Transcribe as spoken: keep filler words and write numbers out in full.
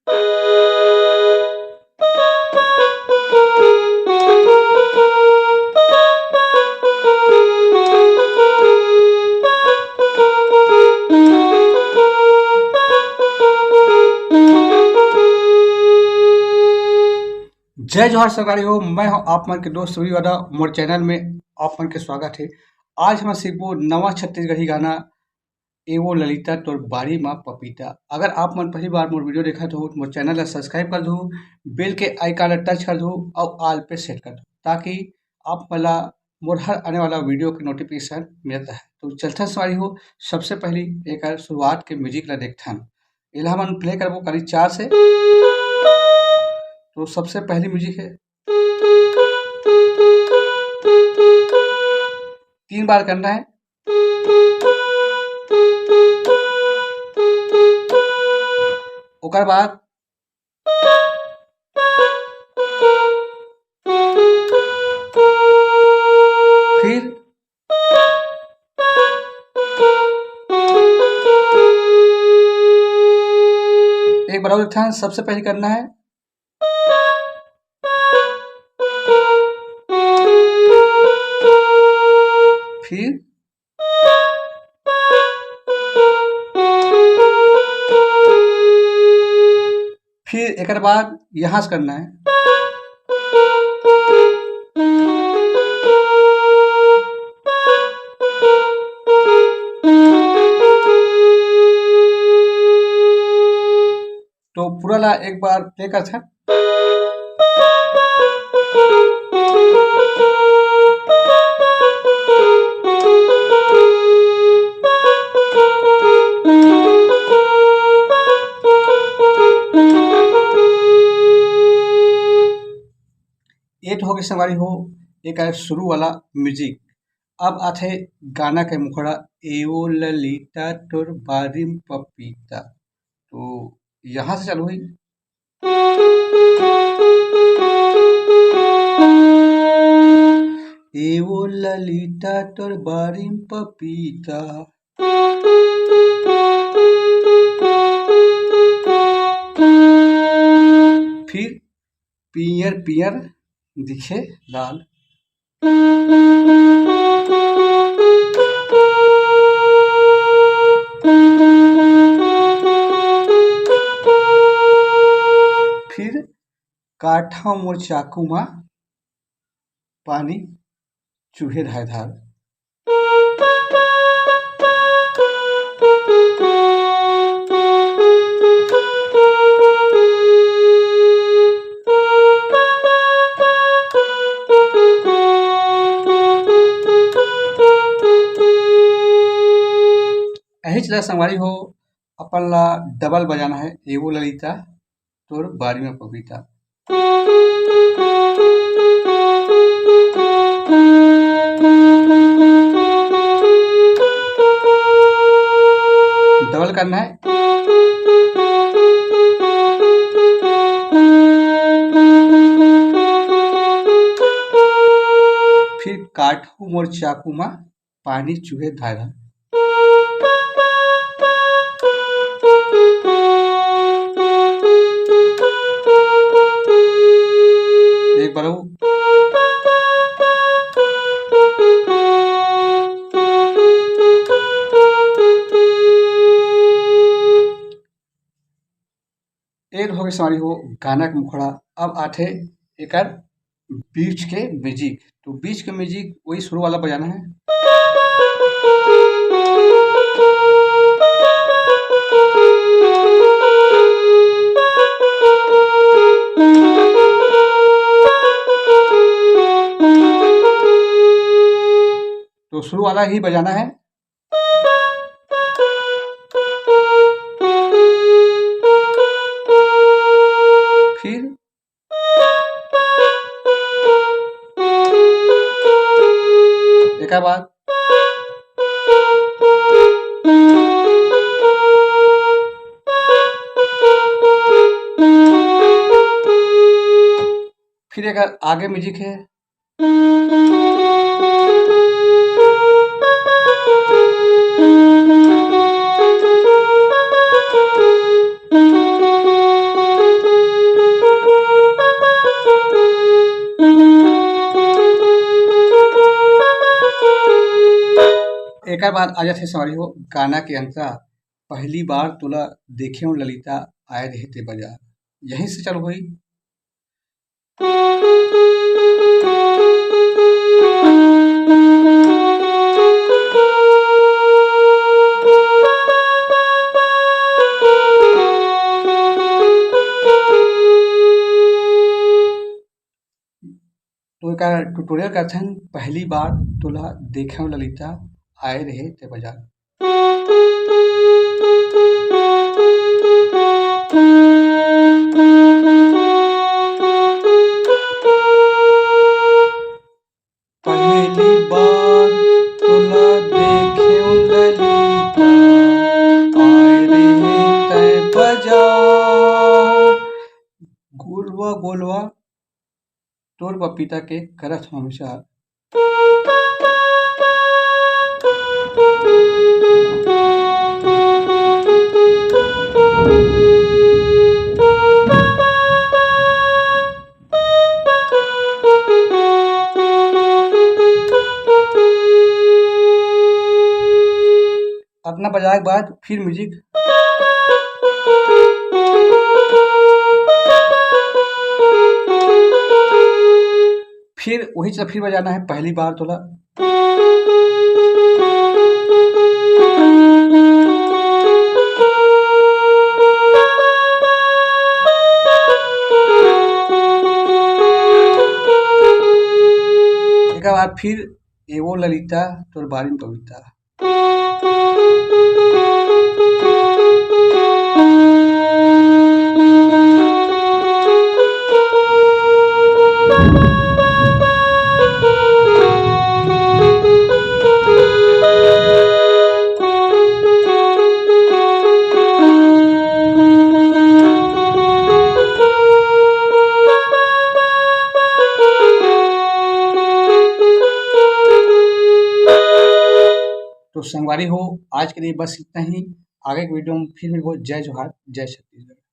जय जोहार संगवारी हो, मैं हूं आप मन के दोस्त रवि वाला। मोर चैनल में आप मन के स्वागत है। आज हम सीखबो नवा छत्तीसगढ़ी गाना, ए वो ललिता तोर बारी मा पपीता। अगर आप मन पहली बार मोर वीडियो देखत हो तो मोर चैनल ला सब्सक्राइब कर दो, बेल के आइकन ला टच कर दो और ऑल पे सेट कर दो, ताकि आप मन ला मोर हर आने वाला वीडियो के नोटिफिकेशन मिलता है। तो चलता संगवारी हो, सबसे पहली एक शुरुआत के म्यूजिक ला देखथन। एला हमन प्ले करबो करीब चार से। तो सबसे पहली म्यूजिक है, तीन बार करना है। ओकर बाद फिर एक बार और ध्यान, सबसे पहले करना है, फिर फिर एक बाद यहां से करना है। तो पूरा ला एक बार प्ले कर सकते। एट हो गए संगवारी हो, एक शुरू वाला म्यूजिक। अब आथे गाना के मुखड़ा, ए ओ ललिता तोर बारिम पपीता। तो यहां से चालू हुई। ए ओ ललिता तोर बारिम पपीता। फिर पियर पियर दिखे लाल। फिर काठा मोर चाकू मा पानी चूहे धाय धार। यही चला संगवारी हो, अपन ला डबल बजाना है, ए वो ललिता तोर बारी में पपीता। डबल करना है। फिर काटू मोर चाकू मा पानी चूहे धाय धाय। एक बार एड हो गए संगवारी हो गाना के मुखड़ा। अब आथे एकर बीच के म्यूजिक। तो बीच के म्यूजिक वही शुरू वाला बजाना है। तो शुरू वाला ही बजाना है। फिर एक बाद फिर एक आगे म्यूजिक है। एकर बाद आ जाथे संगवारी हो गाना के अंतरा, पहली बार तोला देखेंव ललिता, आए रहे ते बाजार। यहीं से चालू होई। तो एकर ट्यूटोरियल करथन, पहली बार तोला देखेंव ललिता, आए रहे ते बाजार। पहली बार तोला देखेंव ललिता, आए रहे ते बाजार। गोलवा गोलवा तोर पपीता के करत हमेशा। अतना बजाए के बाद फिर म्यूजिक, फिर वही चीज फिर बजाना है, पहली बार तोला। एकर बाद फिर एवो ललिता तोर बारिन कविता। तो संगवारी हो, आज के लिए बस इतना ही। आगे के वीडियो में फिर मिलबो। जय जोहार, जय छत्तीसगढ़।